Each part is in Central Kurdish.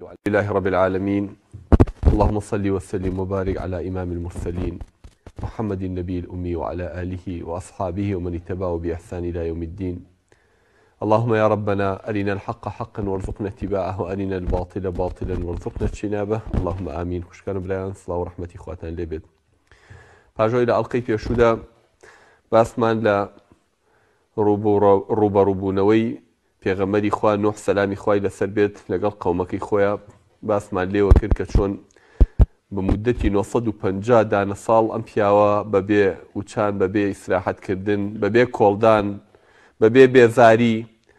لله رب العالمین اللهم صل وسلم وبارك على إمام المرسلين محمد النبي الأمي وعلى آله وأصحابه ومن اتبعه بإحسان إلى يوم الدين اللهم يا ربنا أرنا الحق حقا وارزقنا اتباعه وأرنا الباطل باطلا وارزقنا اجتنابه اللهم آمين خوشکان و برایان سڵاو و ڕەحمەتی خواتان لێ بێت پاژۆی لە ئەڵقەی پێشوودا باسمان لە ڕووبەڕووبوونەوەی پێغەمبەری خوا نوح سەلامی خوای لەسەر بێت لەگەڵ قەومەکەی خۆیا باسمان لێوە کرد کە چۆن بە مودەتی 950 دانە ساڵ ئەم پیاوە بەبێ وچان بەبێ ئیسراحەت کردن بەبێ کۆڵدان بەبێ بێزاری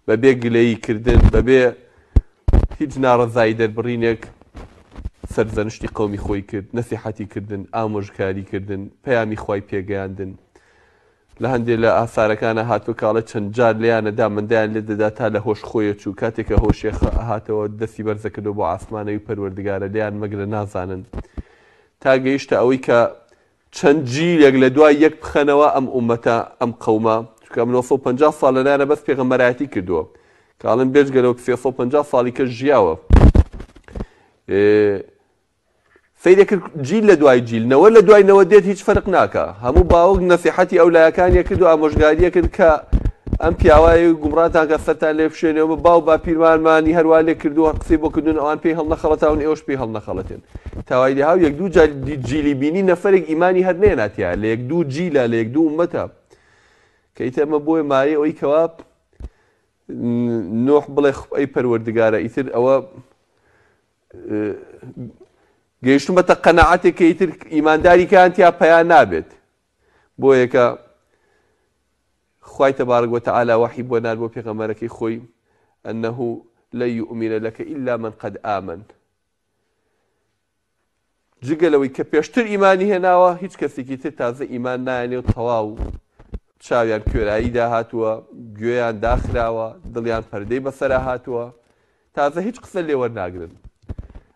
بەبێ گلەیی کردن بەبێ هیچ ناڕەزایی دەربڕینێک سەرزەنشتی قەومی خۆی کرد نەسیحەتی کردن ئامۆژگاری کردن پەیامی خوای پێگەیاندن لە هەندێ لە ئاسارەکانا هاتووە کە ئەڵێ چەند جار لێیان ئەدا مندایان لێ دەدا تا لە هۆش خۆی ئەچوو کاتێ کە هۆشی هاتەوە دەستی بەرز ئەکردەوە بۆ عاسمان ئەوی پەروەردگارە لێیان مەگرە نازانن تا گەیشتە ئەوەی کە چەند جیلێک لە دوای یەک بخەنەوە ئەم ئومەتە ئەم قەومە چونکە ئەم 950 ساڵ لەلایەنە بەس پێغەمبەرایەتی کردووە کە ئەڵێن بێجگە لەوە 350 ساڵی کە ژیاوە سەیرێ کرد جیل لە دوای جیل نەوە لە دوای نەوە دێت هیچ فەرق ناکا هەموو باوک نەسیحەتی ئەو لایەکانیە کرد و ئامۆژگاریە کرد کە ئەم پیاوای گومڕاتان کە سەرتان لێ بشێنەوە باو باپیرمانمانی هەروا لێ کردووە قسەی بۆ کردوون ئەوان پێی هەڵنەخەڵەتاون ئێوەش پێی هەڵنەخەڵەتێن تاوای لێ هاو یەک دوو جار جیلی بینی نەفەرێک ئیمانی هەر نێناتیا لە یەک دوو جیلە لە یەک دوو ئومەتە کە ئیتر ئەمە بۆیە مایەی ئەوەی کەوا نوح بڵێ ئەی پەروەردگارە ئیتر ئەوە گەیشتومەتە قەناعەتێک کە ئیتر ئیمانداری کەیان تیا پەیا نابێت بۆیە کە خوای تبارک وتعالی وحی بۆ نارد بۆ پێغەمبەرەکەی خۆی انه لن یؤمن لك الا من قد آمن جگە لەوەی کە پێشتر ئیمانی هێناوە هیچ کەسێکی تر تازە ئیمان نایەنێ و تەواو چاویان کوێرایی داهاتووە گوێیان داخراوە دڵیان پەردەی بەسەرا هاتووە تازە هیچ قسە لێ وەرناگرن.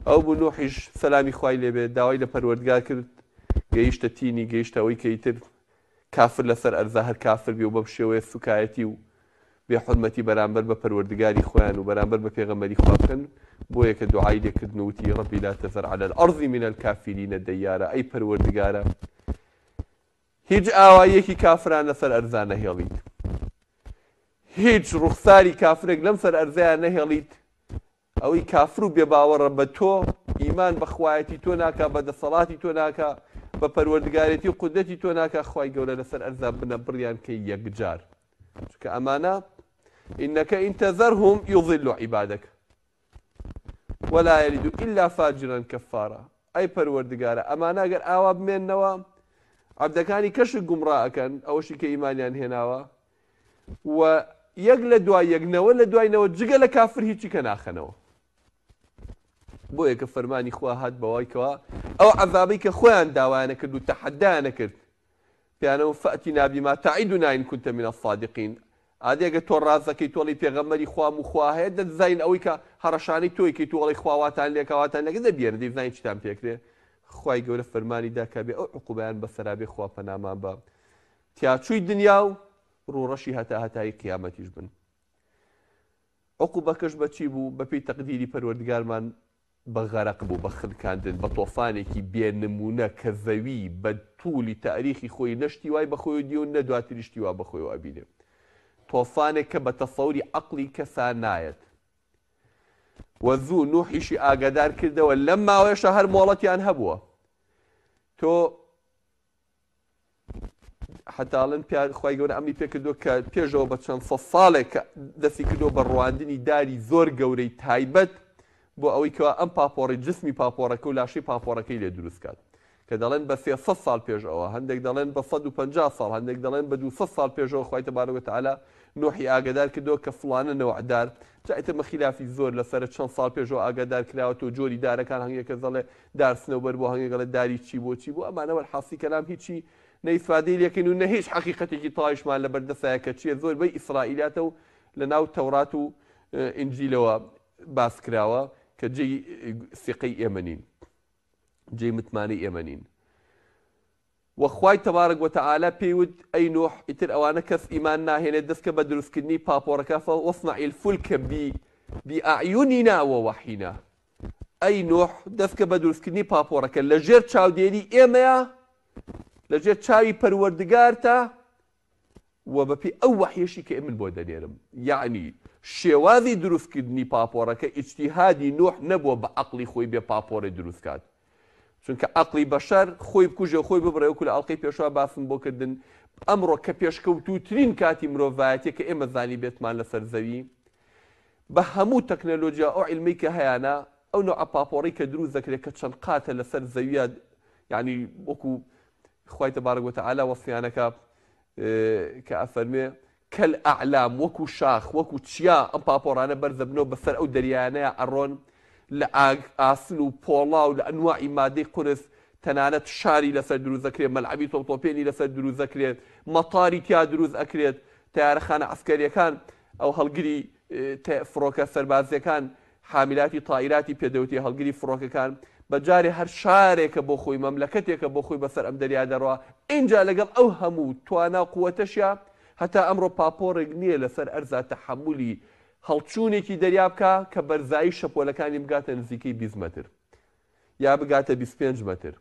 ئەو بوو نوحیش سەلامی خوای لێ بێت داوای لە پەروەردگار کرد گەیشتە تینی گەیشتە ئەوەی کە ئیتر کافر لەسەر ئەرزا هەر کافر بێ و بەم شێوەیە سوکایەتی و بێ حورمەتی بەرامبەر بە پەروەردگاری خۆیان و بەرامبەر بە پێغەمبەری خوا بکەن بۆیە کە دوعای لێ کردن و وتی رب لا تذر علی الارض من الکافرین دیارا ئەی پەروەردگارە هیچ ئاواییەکی کافران لەسەر ئەرزا نەهێڵیت هیچ ڕوخساری کافرێک لەم سەر ئەرزەیا نەهێڵیت ئەوەی کافر و بێباوەڕە بە تۆ ئیمان بە خوایەتی تۆ ناکا بە دەسەڵاتی تۆ ناکا بە پەروەردگارێتی و قودرەتی تۆ ناکا خوای گەورە لەسەر ئەرزا بنە بڕیان کەی یەکجار چونکە ئەمانە إنك إن تذرهم يضلوا عبادك ولا یلدوا الا فاجرا کفارا ئەی پەروەردگارا ئەمانە گەر ئاوا بمێننەوە عەبدەکانی کەشک گومڕا ئەکەن ئەوەشی کە ئیمانیان هێناوە و یەک لە دوای یەک نەوە لە دوای نەوە جگە لە کافر هیچی کە ناخەنەوە بۆیە کە فەرمانی خوا هات بەوای کەوا ئەو عەزابەی کە خۆیان داوایانە کرد و تەحەدایانە کرد پێیانەوە فأتنا بما تعدنا إن كنت من الصادقین ئادی ئەگەر تۆ ڕاست دەکەی تۆ ئەڵێی پێغەمبەری خوام و خوا هەیە دەتزانین ئەوەی کە هەڕەشانەی تۆی کەی تۆ ئەڵێی خوا واتان لێکا واتان لێکا دە بیێنە دەیزانین چیتان پێکرێ خوای گەورە فەرمانی دا کە بێ ئەو عقوبەیان بەسەرا بێ خوا پەنامان بە تیاچووی دنیا و ڕووڕەشی هەتا هەتایی قیامەتیش بن عقوبەکەش بەچی بوو بەپێی تەقدیری پەروەردگارمان بە غەرق بوو، بە خنکاندن، بە تۆفانێکی بێ نموونە کە زەوی بە توولی تاریخی خۆی نە شتی وای بە خۆیەوە دیوە و نە دواتریش شتی وا بە خۆیەوە ئەبینێ. تۆفانێک کە بە تەسەوری عەقڵی کەسا نایەت. وە زوو نوحیشی ئاگادار کردەوە، لەم ماوەیەشا هەر مۆڵەتیان هەبووە. تۆ. حتا ئەڵێن پیا خوای گەورە ئەمری پێکردووە کە پێشەوە بە چەند سەد ساڵێک کە دەستی کردووە بە ڕواندنی داری زۆر گەورەی تایبەت بۆ ئەوەی کەوا ئەم پاپۆڕی جسمی پاپۆڕەکە و لاشەی پاپۆڕەکەی لێ دروست کات کە دەڵێن بە 300 ساڵ پێش ئەوە هەندێک دەڵێن بە 150 ساڵ هەندێک دەڵێن بە 200 ساڵ پێشەوە خوای تەبارک وتعالی نوحی ئاگادار کردەوە کە فڵانە نەوع دار جا ئیتر مە خیلافی زۆر لەسەرە چەند ساڵ پێشەوە ئاگادار کراوەتەوە جۆری دارەکان هەنگێکە دەڵێ دار سنەوبەر بۆ هەنگێک ئەڵێ داری چی بۆ چی بۆ ئەمانە وەلحاسی کەلام هیچی نە ئیسفادەی لێکەین و نە هیچ حەقیقەتێکی تەواویشمان لەبەر دەستایە کە چییە زۆربەی ئیسرائیلاتە و لە ناو تەورات و ئینجیلەوە باس کراوە کە جێی سیقەی ئێمە نین جێی متمانەی ئێمە نین وە خوای تبارک وتعالی پێی وت، ئەی نوح ئیتر ئەوانە کەس ئیمان ناهێنێت دەست کە بە دروست کردنی پاپۆڕەکە فاصنع الفلک بی بأعیننا ووحینا. ئەی نوح دەستکە بە دروستکردنی پاپۆڕەکە لە ژێر چاودێری ئێمەیە، لە ژێر چاوی پەروەردگارتە و بەپێی ئەو وەحیەشی کە من بۆ دەنێرم. یەعنی شێوازی دروستکردنی پاپۆڕەکە ئیجتیهادی نوح نەبووە بە عەقڵی خۆی بێ پاپۆڕێ دروستکات. چونکە عەقڵی بەشەر خۆی بکوژێ و خۆی ببڕێ وەکو لە ئەڵقەی پێشوە باسم بۆ کردن ئەمڕۆ کە پێشکەوتووترین کاتی مرۆڤایەتیە کە ئێمە زانیبێتمان لەسەر زەوی بە هەموو تەکنەلۆجیا ئەو عیلمەی کە هەیانە ئەو نەوعە پاپۆڕەی کە دروست دەکرێت کە چەند قاتە لەسەر زەویە یعنی وەکو خوای تبارک وتعالی وەسفیانەکە کە ئەفەرمێ کەل ئەعلام وەکو شاخ وەکو چیا ئەم پاپۆڕانە بەرزەبنەوە بەسەر ئەو دەریایانەیا ئەڕۆن لە ئاگ ئاسن و پۆڵا و لە ئەنواعی مادەی قورس تەنانەت شاری لەسەر دروست دەکرێت مەلعەبی تۆپتۆپێنی لەسەر دروست دەکرێت مەتاری تیا دروست ئەکرێت تەیارەخانە عەسکەریەکان ئەو هەڵگری فڕۆکە سەربازیەکان حامیلاتی تائیراتی پێ دەوترێ هەڵگری فڕۆکەکان بە جارێ هەر شارێکە بۆ خۆی مەملەکەتێکە بۆ خۆی بەسەر ئەم دەریا دەڕوا ئینجا لەگەڵ ئەو هەموو توانا و قوەتەشیا هەتا ئەمڕۆ پاپۆڕێک نییە لەسەر ئەرزا تەحەمولی هەڵچوونێکی دەریا بکا کە بەرزایی شەپۆلەکانی بگاتە نزیکەی 20 مەتر یا بگاتە 25 مەتر.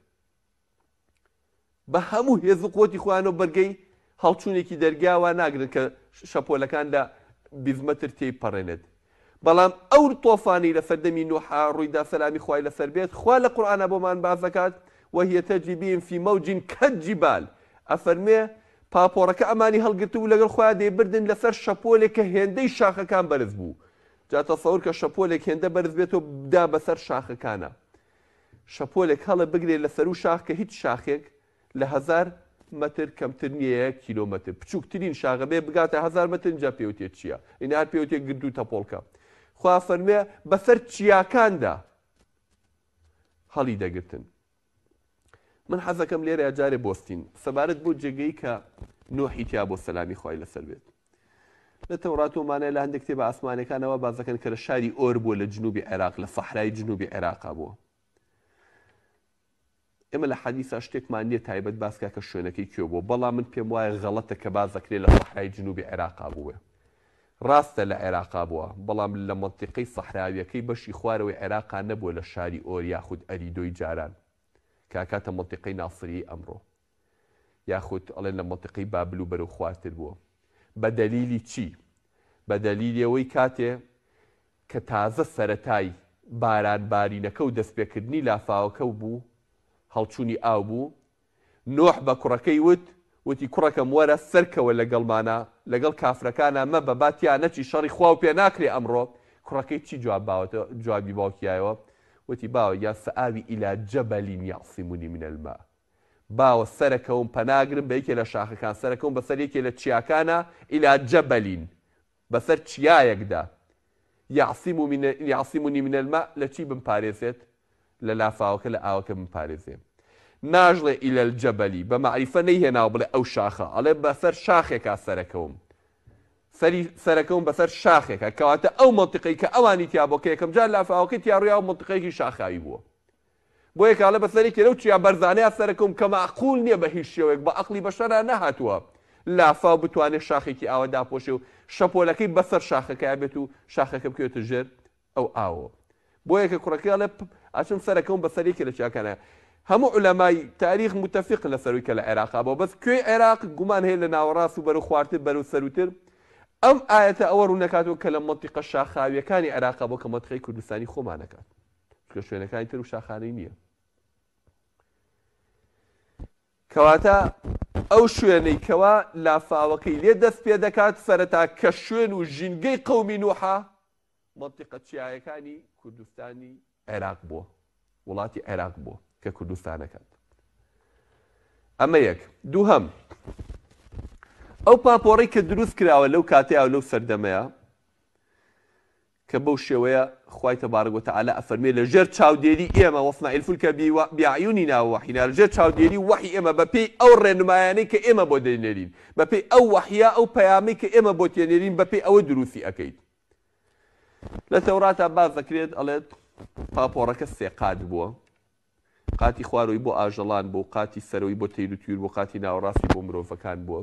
بە هەموو هێز و قوتی خۆیانەوە بەرگەی هەڵچوونێکی دەرگا وا ناگرن کە شەپۆلەکان لە 20 مەتر تێی پەڕێنێت. بەڵام ئەو تۆفانەی لە سەردەمی نوحا ڕوویدا سەلامی خوای لەسەر بێت خوا لە قورئانا بۆمان باس دەکات وهی تجری بهم فی موج کالجبال ئەفەرموێ پاپۆڕەکە ئەمانی هەڵگرتبوو لەگەڵ خۆیان دەیبردن لەسەر شەپۆلێک کە هێندەی شاخەکان بەرز بوو جا تەسەور کە شەپۆلێک هێندە بەرز بێتەوە بدا بەسەر شاخەکانە شەپۆلێک هەڵە بگرێ لە سەروو شاخ کە هیچ شاخێک لە هەزار مەتر کەمتر نییە یەک کیلۆمەتر بچووکترین شاخە بێ بگاتە هەزار مەتر ئینجا پێوتێ چیا ئینا هەر پێوتێ گرد و تەپۆڵکە خوا فەرمێ بەسەر چیاکاندا هەڵی دەگرتن من حەزەکەم لێرە جارێ بۆستین سەبارەت بۆ جێگەی کە نوحی تیا بۆ سەلامی خوای لەسەر بێت لە تەورات و مانای لە هەندێک کتێبە ئاسمانەکانەوە باس دەکەن کە لە شاری ئۆر بووە لە جنوبی عێراق لە سەحرای جنوبی عێراقا بووە ئێمە لە حەدیسا شتێکمان نییە تایبەت باس کا کە شوێنەکەی کوێ بووە بەڵام من پێم وایە غەڵەتە کە باس دەکرێت لە سەحرای جنوبی عێراقا بووێ ڕاستە لە عێراقا بووە بەڵام لە مەنتیقەی سەحراویەکەی بەشی خوارەوەی عێراقا نەبووە لە شاری ئۆر یاخود ئەریدۆی جاران کە ئەکاتە مەنتیقەی ناسریەی ئەمڕۆ یاخود ئەڵێن لە مەنتیقەی بابل و بەرەو خوارتر بووە. بە دەلیلی چی؟ بە دەلیلی ئەوەی کاتێ کە تازە سەرەتای باران بارینەکە و دەستپێکردنی لافاوەکە بوو، هەڵچوونی ئاو بوو، نوح بە کوڕەکەی وت، وتی کوڕەکەم وەرە سەرکەوە لەگەڵمانا، لەگەڵ کافرەکانا مەبە با تیا نەچی شەڕی خواو پێ ناکرێ ئەمڕۆ، کوڕەکەی چی جواب باوەتەوە جوابی باوکی یایەوە؟ وتی باوە گیان سآوی الی جبل یعصمنی من الماء باوە سەرەکەوم پەناگرم بە یەکێ لە شاخەکان سەرەکەوم بەسەر یەکێ لە چیاکانا الی جبل بەسەر چیایەکدا یعصمنی من الماء لە چی بمپارێزێت لە لافاوەکە لە ئاوەکە بمپارێزێ ناژڵێ الی الجبل بە مەعریفە نەیهێناوە بڵێ ئەو شاخە ئەڵێ بەسەر شاخێکا سەرەکەوم سەری سەرەکەوم بەسەر شاخێکا کەواتە ئەو مەنتیقەی کە ئەوانی تیا بووە کە یەکەم جار لافاوەکەی تیا ڕوویاوە مەنتیقەیەکی شاخاوی بووە بۆیە کە ئەڵێ بەسەر یەکێ لەو چیا بەرزانەیا سەرەکەوم کە مەعقول نیە بە هیچ شێوەیەک بە عەقڵی بەشەرا نەهاتووە لافاو بتوانێ شاخێکی ئاوا داپۆشێ و شەپۆلەکەی بەسەر شاخەکەیا بێت و شاخەکە بکەوێتە ژێر ئەو ئاوەوە بۆیە کە کوڕەکەی ئەڵێ ئەچم سەرەکەوم بەسەر یەکێ لە چیاکانە هەموو عولەمای تاریخ متفقن لەسەروی کە لە عێراقا بووە بەس کوێی عێراق گومان هەیە لە ناوەڕاست و بەرەو خوارتر بەرەو سەروتر ئەم ئایەتە ئەوە ڕوونەکاتەوە کە لە مەنتیقە شاخاویەکانی عێراقا بووە کە مەنتیقەی کوردستانی خۆمانەکات چونکە شوێنەکانی تر و شاخانەی نییە کەواتە ئەو شوێنەی کەوا لافاوەکەی لێ دەست پێ دەکات سەرەتا کە شوێن و ژینگەی قەومی نوحە مەنتیقە چیایەکانی کوردستانی عێراق بووە وڵاتی عێراق بووە کە کوردستانەکات ئەمە یەک دووهەم ئەو پاپۆڕی کە دروست کراوە لەو کاتەیە و لەو سەردەمەیە کە بەو شێوەیە خوای تبارک و تعالی ئەفەرموێ لە ژێر چاودێری ئێمە واصنع الفلک بأعیننا ووحینا لە ژێر چاودێری وەحی ئێمە بە پێی ئەو ڕێنمایانەی کە ئێمە بۆ دەینێرین بە پێی ئەو وەحیە ئەو پەیامەی کە ئێمە بۆ تێنێرین بە پێی ئەوە دروستی ئەکەیت لە تەوراتا باس دەکرێت ئەڵێت پاپۆڕەکە سێ قات بووە قاتی خواروی بۆ ئاژەڵان بوو، قاتی سەرەوەی بۆ تەیر و تویر بوو، قاتی ناوەڕاستی بۆ مرۆڤەکان بووە.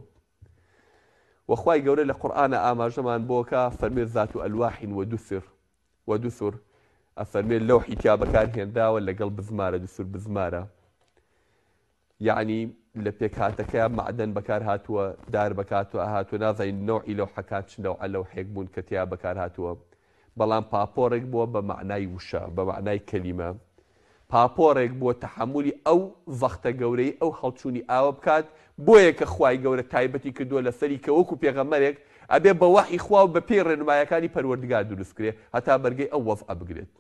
وە خوای گەورە لە قورئانا ئاماژەمان بۆ کا فەرموێ ذات الواح ودسر ودسر. ئەفەرمێ لەوحی تیا بەکار هێنراوە لەگەڵ بزمارە دوسور بزمارە یەعنی لە پێکهاتەکەیا مەعدەن بەکار هاتووە دار بەکاتوە هاتووە نازانین نەوعی لەوحەکان چ نەوعە لەوحێک بوون کە تیا بەکار هاتووە بەڵام پاپۆڕێک بووە بە مەعنای وشە بە مەعنای کەلیمە پاپۆڕێک بووە تەحەمولی ئەو زەختە گەورەی ئەو هەڵچوونی ئاوە بکات بۆیە کە خوای گەورە تایبەتی کردووە لەسەری کە وەکو پێغەمبەرێک ئەبێ بە وەحی خوا و بەپێی ڕێنمایەکانی پەروەردگار دروست کرێ هەتا بەرگەی ئەو وەزعە بگرێت.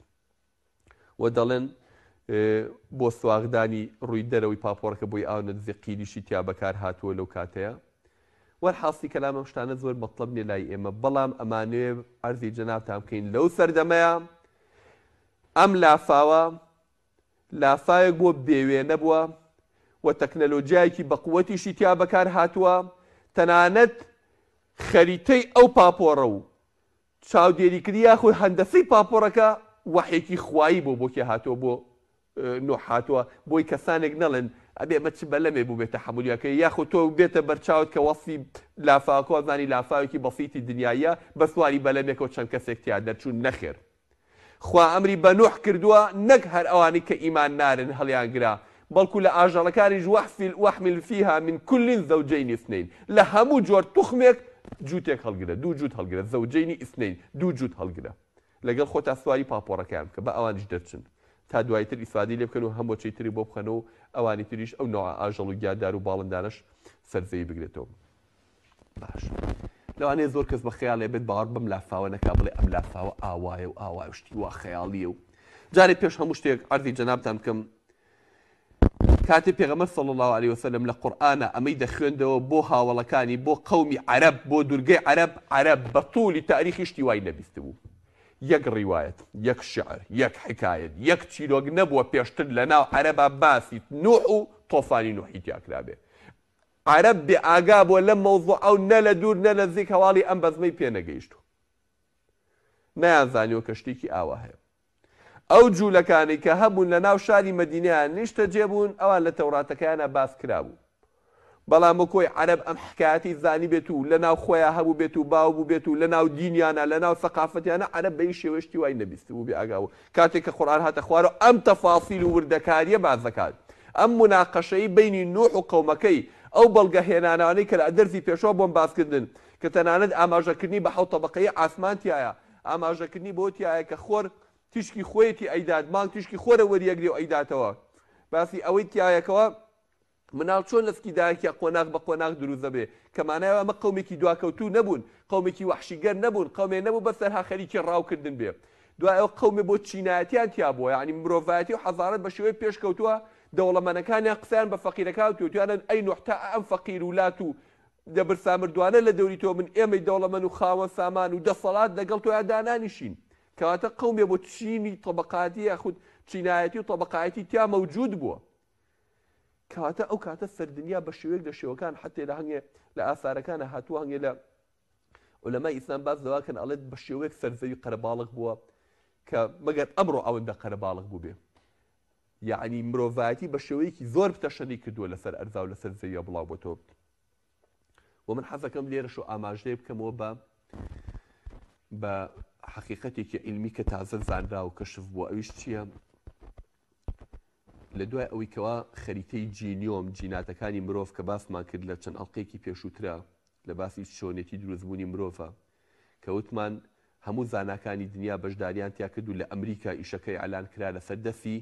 و دەڵێن بۆ سواغدانی ڕووی دەرەوەی پاپۆڕەکە بۆی ئاو نەدزێ قیریشی تیا بەکار هاتووە لەو کاتەیە. وەرحاصلی کەلام ئەم شتانە زۆر مەتڵەب نیە لای ئێمە بەڵام ئەمانەوێ عەرزی جەنابتان بکەین لەو سەردەمەیە ئەم لافاوە لافاوێک بووە بێوێنە بووە و تەکنەلۆجیایەکی بەقوەتیشی تیا بەکار هاتووە تەنانەت خەریتەی ئەو پاپۆڕە و چاودێریکردنی یاخود هەندەسەی پاپۆڕەکە وەحیەکی خوایی بۆ بۆ کێ هاتووە بۆ نوح هاتووە بۆی کەسانێک نەڵێن ئەبێ ئەمە چ بەلەمێ بوو بێتە حەمولیەکەی یاخود تۆ بێتە بەرچاوت کە وەسفی لافاوەکە زانی لافاوێکی بەسیتی دنیاییە بە سواری بەلەمێکەوە چەند کەسێک تیا دەرچوون نەخێر خوا ئەمری بە نوح کردووە نەک هەر ئەوانەی کە ئیمان نارن هەڵیانگرە بەڵکو لە ئاژەڵەکانیش وحفل واحمل فیها من کل زوجین اثنین لە هەموو جۆر توخمێک جووتێک هەڵگرە دوو جووت هەڵگرە زوجین اثنین دوو جووت هەڵگرە لەگەڵ خۆتا سواری پاپۆڕەکەیان بکە با ئەوانیش دەرچن تا دوایی تر ئیسفادەی لێ بکەن و هەموو تری بۆ بخەنەوە و ئەوانی تریش ئەو نەوعە ئاژەڵ و گیاندار و باڵندانەش سەر زەوی بگرێتەوە. باش لەوانەیە زۆر کەس بە خەیاڵێ بێت باوەڕ بەم لافاوە نەکا بڵێ ئەم لافاوە ئاوایە و ئاوایە و شتی وا خەیاڵیە و جارێ پێش هەموو شتێک عەرزی جەنابتان بکەم کاتێ پێغەمبەر صلی الله علیه وسلم لە قورئانە ئەمەی دەخوێندەوە بۆ هاوەڵەکانی بۆ قەومی عەرەب بۆ دورگەی عەرەب عەرەب بە طولی تاریخی شتی وای نەبیستبوو یەک ڕیوایەت یەک شعر یەک حکایەت یەک چیرۆک نەبووە پێشتر لە ناو عەرەبا باسی نوح و تۆفانی نوحی تیا کرابێ عەرەب بێ ئاگا بووە لەم مەوزوعە و نە لە دوور نە لە نزیک هەواڵی ئەم بەزمەی پێ نەگەیشتووە. نەیانزانیوە کە شتێکی ئاوا هەیە. ئەو جوولەکانەی کە هەبوون لە ناو شاری مەدینەیان نیشتەجێ بوون ئەوان لە تەوراتەکەیانا باس کرابوو. بەڵام وەک ئەوەی عەرەب ئەم حکایەتەی زانیبێت و لە ناو خۆیا هەبووبێت و باو بووبێت و لە ناو دینیانا لە ناو سەقافەتیانا عەرەب بە هیچ شێوەیە شتی وای نەبیستبوو بێ ئاگا بوو. کاتێک کە قورئان هاتە خوارەوە ئەم تەفاسیل و وردەکارییە باس دەکات. ئەم موناقەشەی بەینی نوح و قەومەکەی، ئەو بەڵگە هێنانەوانەی کە لە دەرسی پێشوە بۆم باس کردن، کە تەنانەت ئاماژەکردنی بە حەوت تەبەقەیی عاسمان تیایە، ئاماژەکردنی بەوە تیایە کە خۆر تیشکی خۆیەتی ئەیدات، مانگ تیشکی خۆرە وەریەگرێ و ئەیداتەوە. باسی ئەوەی تیایە کەوا مناڵ چۆن لە سکی دایکیا قۆناغ بە قۆناغ دروست دەبێ، کە مانای ئەوە ئەمە قەومێکی دواکەوتوو نەبوون، قەومێکی وەحشیگەر نەبوون، قەومێ نەبوو بەس تەنها خەریکی ڕاوکردن بێ. دوای ئەوە قەومێ بۆ چینایەتیان تیا بووە، یەعنی مرۆڤایەتی و حەزارەت بە شێوەیەک پێشکەوتووە، دەوڵەمەنەکانیان قسەیان بە فەقیرەکان وتووە، وتویانن ئەی نوح تا ئەم فەقیر و لات و لەبرسامردوانە لە دەوری تۆ بن، ئێمەی دەوڵەمەن و خاوەن سامان و دەسەڵات لەگەڵ تۆیا دانانیشین. کەواتە قەومێ بۆ چینی تەبەقاتی یاخود چینایەتی و تەبەقایەتی تیا مەوجود بووە. کەواتە ئەو کاتە سەردنیا بە شێوەیەک لە شێوەکان حتێ لە هەنگێ لە ئاسارەکانە هاتووە هەنگێ لە عولەمای ئیسلام باس لەوە کەن ئەڵێت بە شێوەیەک سەرزەوی قەرەباڵغ بووە کە مەگەر ئەمڕۆ ئەوەندە قەرەباڵغ بووبێ یعنی مرۆڤایەتی بە شێوەیەکی زۆر بتەشەنی کردووە لەسەر ئەرزا و لەسەر زەویە بڵاو بۆتەوە و من حەزەکەم لێرەش و ئاماژەیە بکەمەوە بە بە حەقیقەتێکی عیلمی کە تازە زانرا و کەشف بووە ئەویش چییە؟ لە دوای ئەوەی کەوا خەریتەی جینیۆم، جیناتەکانی مرۆڤ کە باسمان کرد لە چەند ئەڵقەیەکی پێشووترا لە باسی چۆنێتی دروستبوونی مرۆڤە کە وتمان هەموو زاناکانی دنیا بەشداریان تیا کرد و لە ئەمریکا ئیشەکە ئیعلان کرا لەسەر دەستی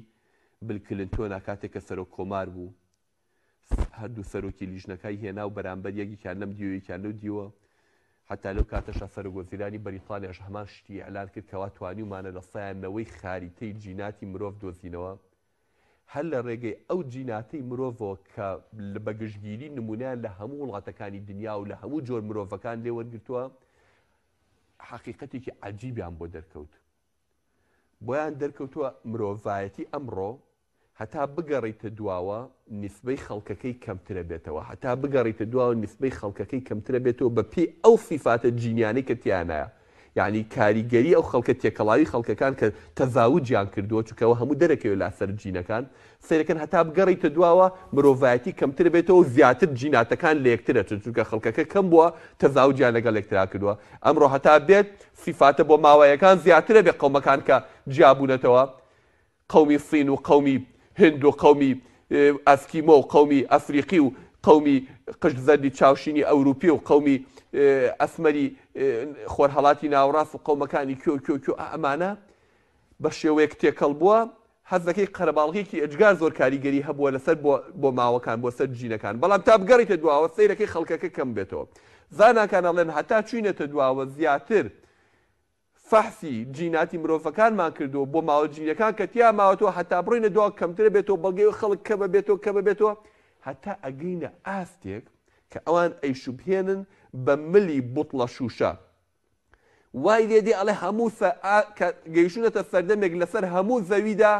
بل کلنتۆنا کاتێک کە سەرۆک کۆمار بوو هەردوو سەرۆکی لیژنەکای هێنا و بەرامبەر یەکیان لەم دیو یەکیان لەو دیوە حتا لەو کاتەشا سەرۆک وەزیرانی بەریتانیاش هەمان شتی ئیعلان کرد کەوا توانیومانە لە سایان نەوەی خاریتەی جیناتی مرۆڤ دۆزینەوە هەر لە ڕێگەی ئەو جیناتەی مرۆڤەوە کە بە گشتگیری نمونەیان لە هەموو وڵاتەکانی دنیا و لە هەموو جۆر مرۆڤەکان لێ وەرگرتووە حەقیقەتێکی عەجیبیان بۆ دەرکەوت بۆیان دەرکەوتووە مرۆڤایەتی ئەمڕۆ هەتا بگەڕیتە دواوە نیسبەی خەڵکەکەی کەمترە بێتەوە هەتا بگەڕیتە دواوە نیسبەی خەڵکەکەی کەمترە بێتەوە بە پێی ئەو سیفاتە جینیانەی کە تیانایە. یەعنی کاریگەری ئەو خەڵکە تێکەڵاوی خەڵکەکان کە تەزاوجیان کردووە چونکە ئەوە هەموو دەرەکەوێت لاسەر جینەکان سەیرەکەن هەتا بگەڕیتە دواوە مرۆڤایەتی کەمتر بێتەوە و زیاتر جیناتەکان لە یەکتر ئەچن چونکە خەڵکەکە کەم بووە تەزاوجیان لەگەڵ یەکترا کردووە ئەمڕۆ هەتا بێت سیفاتە بۆ ماوەیەکان زیاترە بێ قەومەکان کە جیابوونەتەوە قەومی صین و قەومی هند و قەومی ئەسکیمۆ و قەومی ئەفریقی و قەومی قژ زەردی چاوشینی ئەوروپی و قەومی ئەسمەری خۆرهەڵاتی ناوەڕاست و قەومەکانی کوێ و کوێ و کوێ ئەمانە بە شێوەیەک تێکەڵ بووە حەز دەکەی قەرەباڵغیەکی ئێجگار زۆر کاریگەری هەبووە لەسەر بۆ بۆ ماوەکان بۆ سەر جینەکان بەڵام تا بگەڕیتە دواوە سەیرەکەی خەڵکەکە کەم بێتەوە زاناکان ئەڵێن هەتا چوینەتە دواوە زیاتر فەحسی جیناتی مرۆڤەکانمان کردووە بۆ ماوە جینەکان کە تیا ماوەتەوە هەتا بڕۆینە دواوە کەمترە بێتەوە بەڵگەی خەڵک کەمە بێتەوە کەمە بێتەوە هەتا ئەگەینە ئاستێک کە ئەوان ئەیشوبهێنن بە ملی بوتڵە شووشە وای لێ دێ ئەڵێ هەموو کە گەیشتونەتە سەردەمێک لەسەر هەموو زەویدا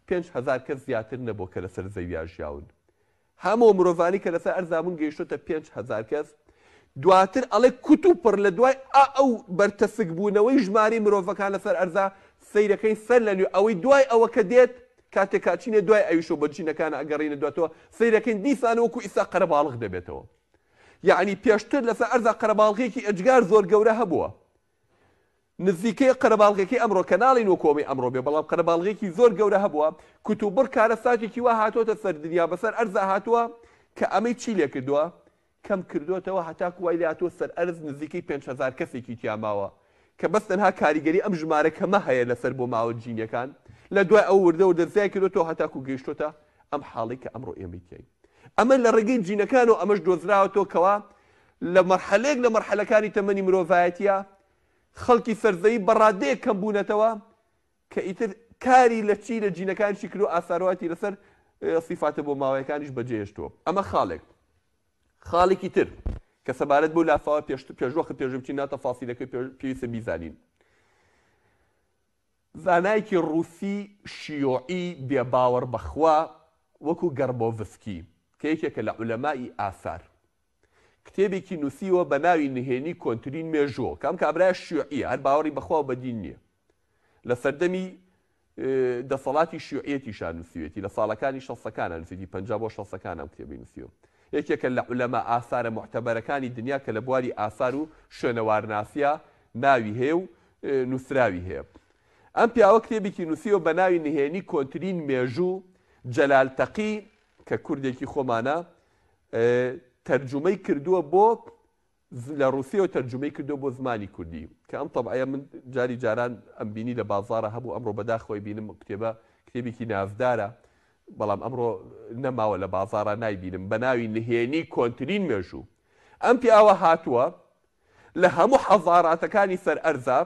5000 کەس زیاتر نەبووە کە لەسەر زەویا ژیاون هەموو مرۆڤانی کە لەسەر ئەرزا بوون گەیشتۆتە 5000 کەس دواتر ئەڵێ کوت و پڕ لە دوای ئا ئەو بەرتەسک بوونەوەی ژمارەی مرۆڤەکان لەسەر ئەرزا سەیرەکەین سەر لە نوێ ئەوەی دوای ئەوە کە دێت کاتێک کاچینە دوای ئەویشەوە بە جینەکان ئەگەڕینە دواتەوە سەیرەکەین دیسان وەکو ئیستا قەرەباڵغ دەبێتەوە یەعنی پێشتر لەسەر ئەرزا قەرەباڵغیەکی ئێجگار زۆر گەورە هەبووە نزیکەی قەرەباڵغیەکەی ئەمڕۆ کە ناڵێین وەکو ئەمەی ئەمڕۆ بێ بەڵام قەرەباڵغیەکی زۆر گەورە هەبووە کوتوبڕ کارەساتێکی وا هاتۆتە سەر دنیا بەسەر ئەرزا هاتووە کە ئەمەی چی لێ کردووە کەم کردۆتەوە هەتاکو وای لێ هاتووە سەر ئەرز نزیکەی 5000 کەسێکی تیا ماوە کە بەس تەنها کاریگەری ئەم ژمارە کەمە هەیە لەسەر بۆ ماوە جینیەکان لە دوای ئەو وردە وردە زیای کردۆتەوە هەتاکو گەیشتۆتە ئەم حاڵەی کە ئەمڕۆ ئێمەی تیاین ئەمە لە ڕێگەی جینەکانەوە ئەمەش دۆزراوەتەوە کەوا لە مەرحەلەیەک لە مەرحەلەکانی تەمەنی مرۆڤایەتیە خەڵکی سەرزەوی بە ڕادەیەک کەم بوونەتەوە کە ئیتر کاری لە چی لە جینەکانیشی کردو ئاسارواتی لەسەر سیفاتە بۆ ماوەیەکانیش بەجێهێشتووە ئەمە خاڵێک خاڵێکی تر کە سەبارەت بۆ لافاوە پێش پێشوەخت پێش بچین ناتە فاسیلەکەی پێویستە بیزانین زانایەکی ڕووسی شیوعی بێ باوەڕ بە خوا وەکو گەڕبۆڤسکی کە یەکێکە لە عولەمائی ئاسار کتێبێکی نووسیوە بە ناوی نهێنی کۆنترین مێژوو کە ئەم کابرایە شیوعیە هەر باوەڕی بە خوا و بە دین نییە لە سەردەمی دەسەڵاتی شیوعیەتیشا نووسیوێتی لە ساڵەکانی شەستەکانا نووسیوێتی 50 بۆ شەستەکان ئەم کتێبەی نووسیوە یەکێکە لە عولەما ئاسارە موعتەبەرەکانی دنیا کە لە بواری ئاسار و شوێنەوارناسیە ناوی هەیە و نووسراوی هەیە. ئەم پیاوە کتێبێکی نووسیوە بە ناوی نهێنی کۆنترین مێژوو، جەلال تەقی کە کوردێکی خۆمانە تەرجومەی کردووە بۆ لە ڕووسیەوە تەرجومەی کردووە بۆ زمانی کوردی کە ئەم تەبعەیە من جاری جاران ئەم بینی لە بازاڕە هەبوو ئەمڕۆ بەداخەوەی بینم کتێبە کتێبێکی نازدارە بەڵام ئەمڕۆ نەماوە لە بازاڕە نایبینم بە ناوی نهێنی کۆنترین مێژوو ئەم پیاوە هاتووە لە هەموو حەزاراتەکانی سەر ئەرزا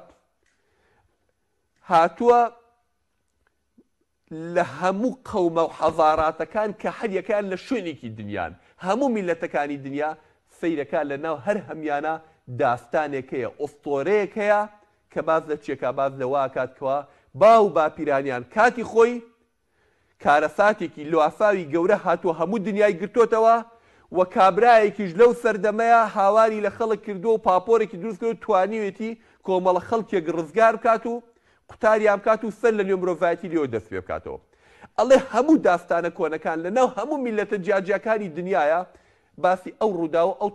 هاتووە لە هەموو قەومە و حەزاراتەکان کە هەریەکەیان لە شوێنێکی دنیان هەموو میلەتەکانی دنیا سەیرەکە لە ناو هەر هەمیانە داستانێک هەیە ئۆستۆرەیەک هەیە کە باز لە چێکا باز لە واکات کەوا باو باپیرانیان کاتی خۆی کارەساتێکی لافاوی گەورە هاتووە هەموو دنیای گرتۆتەوە و کابرایەکیش لەو سەردەمەیا هاواری لە خەڵک کردووە و پاپۆرێکی دروست کردووە توانیوێتی کۆمەڵە خەڵکێک ڕزگار بکات و قوتاریان بکات و سەر لە نوێ مرۆڤایەتی لێوە دەست پێ بکاتەوە. ئەڵێ هەموو داستانە کۆنەکان لە ناو هەموو میللەتە جیاجیاکانی دنیایا باسی ئەو ڕووداو و ئەو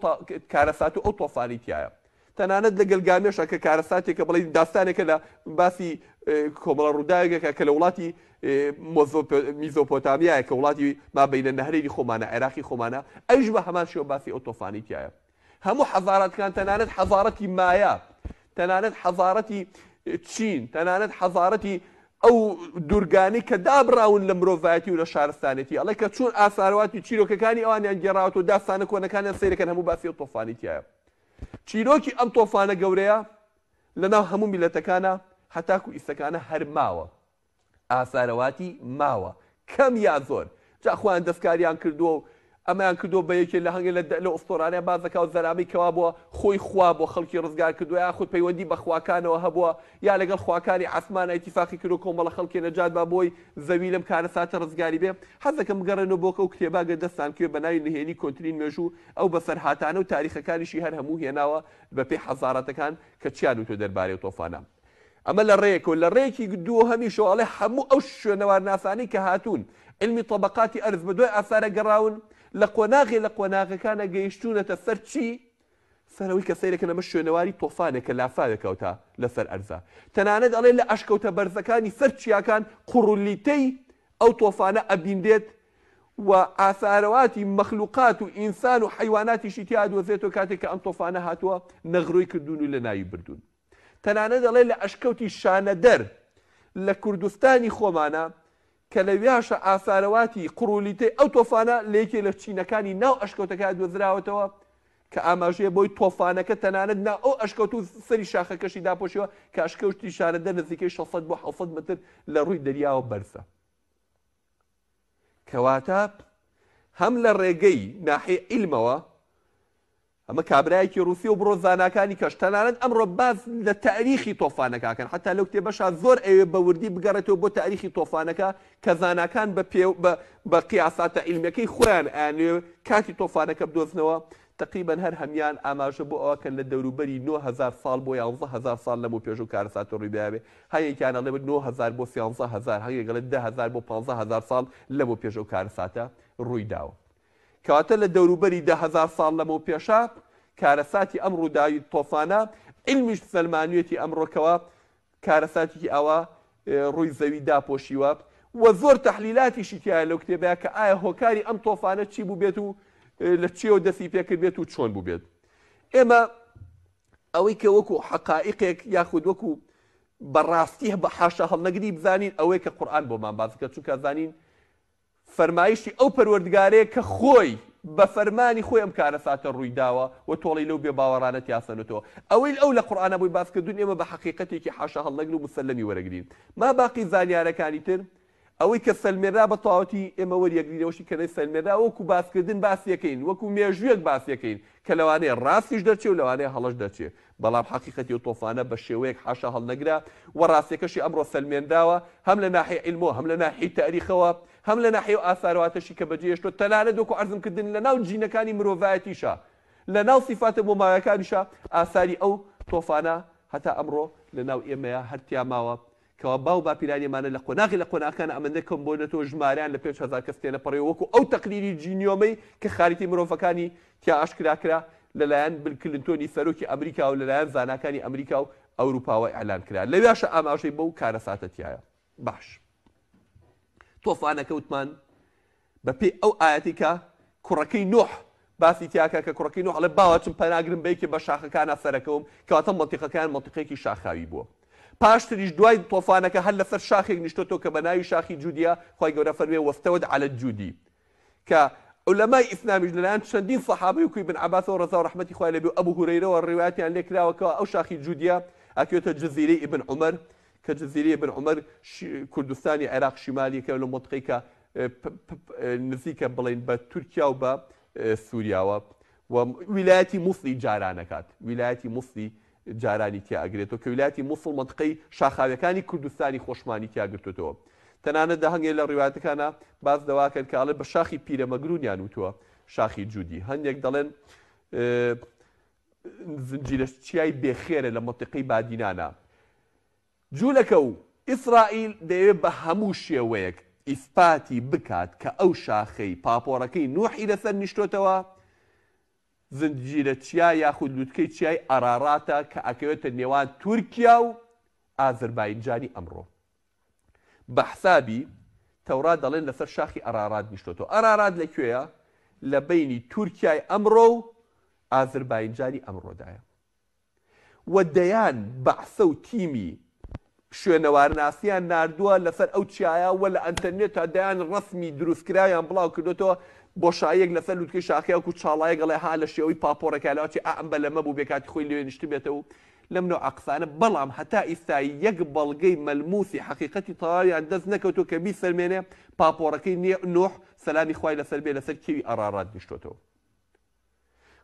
کارەسات و ئەو تۆفانەی تیایە. تەنانەت لە گەلگامێشا کە کارەساتێکە بڵێین داستانێکە لە باسی کۆمەڵە ڕووداوێکە کە لە وڵاتی میزۆپۆتامیایە کە وڵاتی مابینە نەهرینی خۆمانە عێراقی خۆمانە ئەویش بە هەمان شێوە باسی ئەو تۆفانی تایە هەموو حەزارەتکان تەنانەت حەزارەتی مایا تەنانەت حەزارەتی چین تەنانەت حەزارەتی ئەو دوورگانەی کە دابڕاون لە مرۆڤایەتی و لە شارستانێتی ئەڵێ کە چۆن ئاسارەواتی چیرۆکەکانی ئەوانیان گێڕاوەتەوە داستانە کۆنەکانیان سەیرەکەن هەموو باسی ئەو تۆفانی تایە چیرۆکی ئەم تۆفانە گەورەیە لەناو هەموو میللەتەکانا هەتاکو ئیستەکانە هەر ماوە، ئاسارەواتی ماوە کەم یا زۆر، جا خۆیان دەستکاریان کردووە و ئەمەیان کردووە بە یەکێ لە هەنگێ لە لە ئوستۆرانە باس دەکا و زەرامەی کەوا بووە خۆی خوا بۆ خەڵکی ڕزگار کردووە یاخود پەیوەندی بە خواکانەوە هەبووە یا لەگەڵ خواکانی عاسمانا ئیتیفاقی کردووە کۆمەڵە خەڵکێ نەجات با بۆی زەوی لەم کارەساتە ڕزگاری بێ. حەز دەکەم بگەڕێنەوە بۆ ئەو کتێبە گەر دەستان کەوێ بە ناوی نهێنی کۆنترین مێژوو ئەو بەسەرهاتانە و تاریخەکانیشی هەر هەموو هێناوە بە پێی حەزارەتەکان کە چیان وتوە دەربارەی ئەو تۆفانە. ئەمە لە ڕێیەکەوە، لە ڕێیەکی دووهەمیشەوە ئەڵێ هەموو ئەو شوێنەوارناسانەی کە هاتوون عیلمی تەبەقاتی ئەرز بە دوای ئاسارە گەڕاون لە قۆناغێ لە قۆناغەکانا گەیشتوونەتە سەر چی؟ سەر ئەوەی کە سەیرەکەن ئەمە شوێنەواری تۆفانێکە لافاوێکە ئەوتا لەسەر ئەرزە. تەنانەت ئەڵێ لە ئەشکەوتە بەرزەکانی سەر چیاکان قوڕولیتەی ئەو تۆفانە ئەبینرێت و ئاسارەواتی مەخلوقات و ئینسان و حەیواناتیشی تیا ئەدۆزێتەوە کاتێک کە ئەم تۆفانە هاتووە نەغرۆی کردوون و لەناوی بردوون. تەنانەت ئەڵێ لە ئەشکەوتی شانەدەر لە کوردستانی خۆمانە کە لەویاشە ئاسارەواتی قوڕولیتەی ئەو تۆفانە لە یەکێ لە چینەکانی ناو ئەشکەوتەکە دۆزراوەتەوە کە ئاماژەیە بۆی تۆفانەکە تەنانەت ناو ئەو ئەشکەوت و سەری شاخەکەشی داپۆشیوە کە ئەشکەوتی شانەدەر نزیکەی 600 بۆ 700 متر لە ڕووی دەریاوە بەرزە. کەواتە هەم لە ڕێگەی ناحیە عیلمەوە ئەمە کابرایەکی ڕوسی و بڕۆ زاناکانی کەش تەنانەت ئەمڕۆ باس لە تاریخی تۆفانەکە ئەکەن حەتا لەو کتێبەشا زۆر ئەوێ بە وردی بگەڕێتەوە بۆ تاریخی تۆفانەکە کە زاناکان بە پێ بە بە قیاساتە عیلمیەکەی خۆیان ئەیانەوێ کاتی تۆفانەکە بدۆزنەوە تەقریبەن هەر هەمیان ئاماژە بۆ ئەوە کەن لە دەوروبەری 9000 ساڵ بۆ 11000 ساڵ لەمەو پێش و کارەساتە ڕووی دابێ هەنێکیان ئەڵێ 9000 بۆ 13000 هەنێک ئەڵێ 10000 بۆ 15000 ساڵ لەمەو پێش ئەو کارەساتە ڕووی داوە. کەواتە لە دەوروبەری 10,000 ساڵ لەمەو پێشا کارەساتی ئەم ڕووداوی تۆفانە، عیلمیش سەلمانویەتی ئەمڕۆ کەوا کارەساتێکی ئاوا ڕووی زەوی داپۆشیوە و زۆر تەحلیلاتیشی تیایە لەو کتێبەیا کە ئایا هۆکاری ئەم تۆفانە چی بووبێت و لە چیەوە دەستی پێکردبێت و چۆن بووبێت. ئێمە ئەوەی کە وەکو حەقائیقێک یاخود وەکو بەڕاستی بە حاشا هەڵنەگری بزانین ئەوەیە کە قورئان بۆمان باس دەکات چونکە زانین فەرمایشتی ئەو پەروەردگارەیە کە خۆی بە فەرمانی خۆی ئەم کارەساتە ڕووی داوە و تۆڵەی لەو بێ باوەڕانە تیا سەندۆتەوە. ئەوەی ئەو لە قورئانا بۆی باس کردوون ئێمە بە حەقیقەتێکی حاشا هەڵنەگر و موسەلەمی وەرەگرین. ما باقی زانیارەکانی تر ئەوەی کە سەلمێنرا بە تەواوەتی ئێمە وەریەگرین ئەوەشی کە نەیسەلمێنرا وەکو باسکردن باسیەکەین وەکو مێژوویەک باسیەکەین کە لەوانەیە ڕاستیش دەرچێ و لەوانەیە هەڵەش دەرچێ بەڵام حەقیقەتی ئەو تۆفانە بە شێوەیەک حاشا هەڵنەگرە و ڕاستیەکەشی ئەمڕۆ سەلمێنراوە هەم لە ناحیەی عیلمەوە هەم لە ناحیەی تاریخەوە هەم لە ناحیەی ئەو ئاسارواتەشی کە بەجێ هێشتوە تەنانەت وەکو عەرزم کردن لە ناو جینەکانی مرۆڤایەتیشا لە ناو سیفاتە بۆماوەکانیشا ئاساری ئەو تۆفانە هەتا ئەمڕۆ لە ناو ئێمەیا هەر تیا ماوە کەوا باو باپیرانی ئەمانە لە قۆناغی لە قۆناغەکان ئەمەندە کەم بۆنەتەوە ژمارەیان لە 5000 کەس تێنەپەڕیوە وەکو ئەو تەقریری جینیۆمەی کە خاریتەی مرۆڤەکانی تیا ئاشکرا کرا لەلایەن بل کلنتۆنی سەرۆکی ئەمریکا و لەلایەن زاناکانی ئەمریکا و ئەوروپاوە ئیعلان کرا لەویاشە ئاماژەی بەو کارەساتە تیایە باش تۆفانەکە وتمان بەپێی ئەو ئایەتی کە کوڕەکەی نوح باسی تیاکە کە کوڕەکەی نوح ئەڵێ باوە چم پەناگرم بە یەکێ بە شاخەکانا سەرەکەوم کەواتە مەنتیقەکەیان مەنتیقەیەکی شاخاوی بووە پاشتریش دوای تۆفانەکە هەر لەسەر شاخێک نیشتۆتەوە کە بە ناوی شاخی جودیە خوای گەورە فەرموێ واستوت علی الجودی کە عولەمای ئیسلامیش لەلایەن چەندین سەحابەی وەکو ئیبن عەباسەوە ڕەزا و ڕەحمەتی خوای لێبێ و ئەبو هورەیرەوە ڕیوایەتیان لێ کراوە کەوا ئەو شاخی جودیە ئەکەوێتە جزیرەی ئیبن عومەر کە جزیرەی ئیبن عومەر کوردستانی عێراق شیمالیەکە لە مەنتقەی کە نزیکە بڵێین بە تورکیا و بە سووریاوە و ویلایەتی موسڵی جارانەکات ویلایەتی موسڵی جارانی تیا ئەگرێتەوە کە ویلایەتی موسڵ مەنتقەی شاخاویەکانی کوردستانی خۆشمانی تیا گرتوتەوە تەنانەت دە هەنگێ لە ڕیوایەتەکانا باس لەوە کەن کە ئەڵێ بە شاخی پیرەمەگرونیان وتووە شاخی جودی هەندێک دەڵێن زنجیرە چیای بێخێرە لە مەنتیقەی بادینانە جولەکە و ئیسرائیل دەیەوێت بە هەموو شێوەیەک ئیسپاتی بکات کە ئەو شاخەی پاپۆڕەکەی نوحی لەسەر نیشتۆتەوە زنجیرە چیا یاخود لوتکەی چیای ئاراراتە کە ئەکەوێتە نێوان تورکیا و ئازرباینجانی ئەمڕۆ. بە حسابی تەورات دەڵێن لەسەر شاخی ئارارات نیشتۆتەوە. ئارارات لە کوێیە؟ لە بەینی تورکیای ئەمڕۆ و ئازرباینجانی ئەمڕۆدایە. و دەیان بەعسە و تیمی شوێنەوارناسیان ناردووە لەسەر ئەو چیایە و لە ئەنتەرنێتا دەیان ڕەسمی دروستکراویان بڵاو کردۆتەوە بۆشاییەک لەسەر لوتکەی شاخەیە وەکو چاڵایەک ئەڵێ ها لە شێوەی پاپۆڕێکە لەوەچێ ئا ئەم بەلەمە بووبێ کاتی خۆی لەوێ نیشتبێتەوە و لەم نەوعە قسانە بەڵام هەتا ئیستا یەک بەڵگەی مەلموسی حەقیقەتی تەواویان دەست نەکەوتوە کە بیسەلمێنێ پاپۆڕەکەی نوح سەلامی خوای لەسەر بێ لەسەر کێوی ئەڕاڕات نیشتۆتەوە.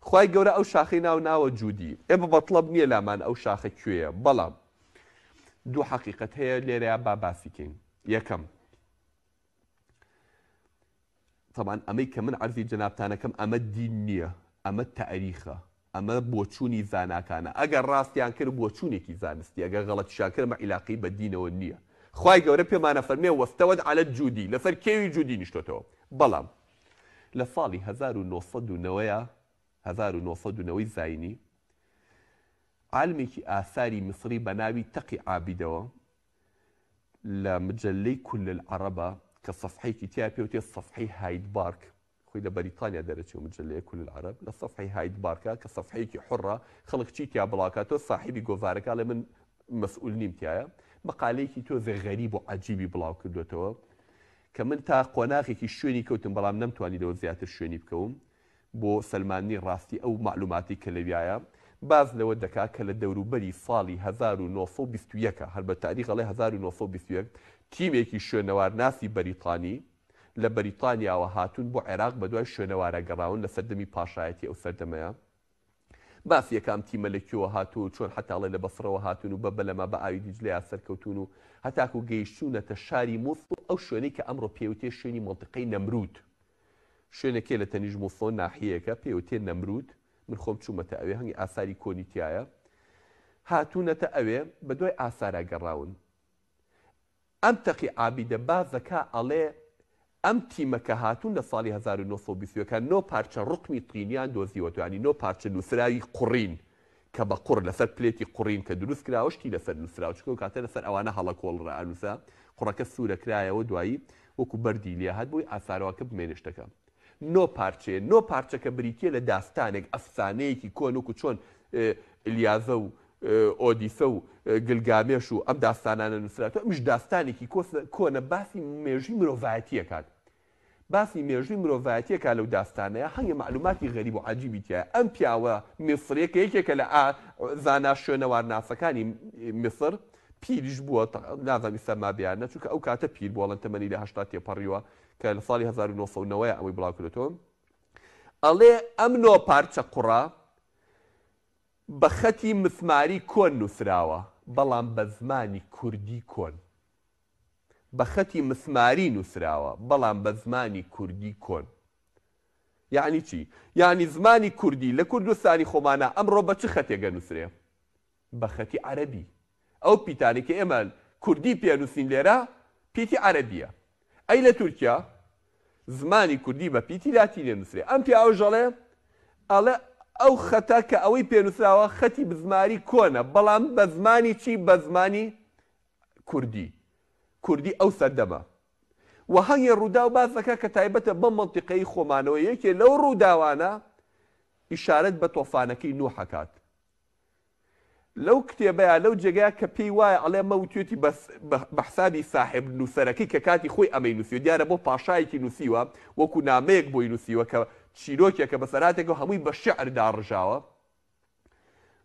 خوای گەورە ئەو شاخەی ناو ناوە جودی. ئێمە مەتڵەب نییە لامان ئەو شاخە کوێیە بەڵام دوو حەقیقەت هەیە لێرەیا با باسی کەین. یەکەم، تەبعەن ئەمەی کە من عەرزی جەنابتانەکەم ئەمە دین نییە، ئەمە تاریخە، ئەمە بۆچوونی زاناکانە، ئەگەر ڕاستیان کرد بۆچوونێکی زانستی، ئەگەر غەڵەتیشیان کرد ئەمە عیلاقەی بە دینەوە نییە. خوای گەورە پێمان ئەفەرموێ واستوت علی الجودی، لەسەر کێوی جودی نیشتۆتەوە. بەڵام لە ساڵی 1990 1990 زاینی عالمێکی ئاساری میسری بە ناوی تەقی عابیدەوە لە مجەلەی کل العربە کە سەفحەیەکی تیا پێوتێ سەفحەی هاید بارک خۆی لە بەریتانیا دەرەچێ و مجەلەیە کل العرب لە سەفحەی هاید بارکە کە سەفحەیەکی حڕە خەڵک چی تیا بڵاوکاتەوە ساحیبی گۆڤارەکە ئەڵێ من مەسئول نیم تیایە مقالەیەکی تۆزێ غەریب و عەجیبی بڵاو کردوێتەوە کە من تا قۆناغێکی شوێنی کەوتم بەڵام نەمتوانی لەوە زیاتر شوێنی بکەوم بۆ سەلماندنی ڕاستی ئەو مەعلوماتەی کە لەویایە باس لەوە دەکا کە لە دەوروبەری ساڵی 1921 هەر بە تاریخ ئەڵێ 1921 تیمێکی شوێنەوارناسی بەریتانی لە بەریتانیاوە هاتوون بۆ عێراق بەدوای شوێنەوارا گەڕاون لە سەردەمی پاشایەتی ئەو سەردەمەیە باس یەکە ئەم تیمە لە کوێوە هاتووە و چۆن حەتا ئەڵێ لە بەسڕەوە هاتوون و بە بەلەمە بە ئاوی دیجلەیا سەرکەوتوون و هەتاکوو گەیشتوونەتە شاری موسڵ ئەو شوێنەی کە ئەمڕۆ پێوتێ شوێنی مەنتیقەی نەمروود شوێنێکێ لە تەنیشت موسڵەوە ناحیەیەکە پێوتێ نەمروود من خۆم چوومەتە ئەوێ هەنگی ئاساری کۆنی تیایە هاتوونەتە ئەوێ بە دوای ئاسارا گەڕاون ئەم تەقی عابیدە بازەکا ئەڵێ ئەم تیمە کە هاتوون لە ساڵی 1921 نۆ پارچە ڕوقمی طینیان دۆزیوەتەوە یانی نۆ پارچە نووسراوی قوڕین کە بە قوڕ لەسەر پلێتی قوڕین کە دروست کراوە شتی لەسەر نووسراوە چونکە ئەو کاتە لەسەر ئەوانە هەڵەکۆڵرا ئەنووسا قوڕەکە سوورە کرایەوە دوایی وەکو بەردی لێ هات بۆی ئاسارەوەکە بمێنێ شتەکە نۆ پارچەیە نۆ پارچەکە بریتیە لە داستانێک ئەفسانەیەکی کۆن وەکو چۆن ئلیازە و ئۆدیسە و گلگامێش و ئەم داستانانە نووسراتەوە ئەمیش داستانێکی کۆنە باسی مێژووی مرۆڤایەتیە کات باسی مێژووی مرۆڤایەتیە کا لەو داستانەیە هەنگە مەعلوماتی غەریب و عەجیبی تیایە ئەم پیاوە میسریە کە یەکێکە لە زانا شوێنەوارناسەکانی میسر پیریش بووە نازانم ئیستا مابێ یان نە چونکە ئەو کاتە پیر بووە ئەڵێن تەمەنی لە 80 تێپەڕیوە کە لە ساڵی 1990 ئەمەی بڵاو کردێتەوە ئەڵێ ئەم نۆ پارچە قوڕە بە خەتی مسماری کۆن نووسراوە بەڵام بە زمانی کوردی کۆن بە خەتی مسماری نووسراوە بەڵام بە زمانی کوردی کۆن یەعنی چی؟ یەعنی زمانی کوردی لە کوردستانی خۆمانا ئەمڕۆ بە چ خەتێک ئەنووسرێ؟ بە خەتی عەرەبی. ئەو پیتانەی کە ئێمە کوردی پێ ئەنووسین لێرە پیتی عەرەبییە. ئەی لە تورکیا؟ زمانی کوردی بە پیتی لاتینی ئەنووسرێ. ئەم پیاوەش ئەڵێ ئەڵێ ئەو خەتە کە ئەوەی پێ نووسراوە خەتی بزماری کۆنە بەڵام بە زمانی چی؟ بە زمانی کوردی. کوردی ئەو سەردەمە. وە هەنگێ ڕووداو باس دەکا کە تایبەتە بەم مەنتیقەی خۆمانەوە یەکێ لەو ڕووداوانە ئیشارەت بە تۆفانەکەی نوح ئەکات لەو کتێبەیا لەو جێگەیا کە پێی وایە ئەڵێ ئەمە وتوێتی بەس بە حسابی ساحێب نووسەرەکەی کە کاتی خۆی ئەمەی نووسیوە دیارە بۆ پاشایەکی نووسیوە وەکو نامەیەک بۆی نووسیوە کە چیرۆکێکە بەسەرهاتێکە و هەمووی بە شیعر داڕژاوە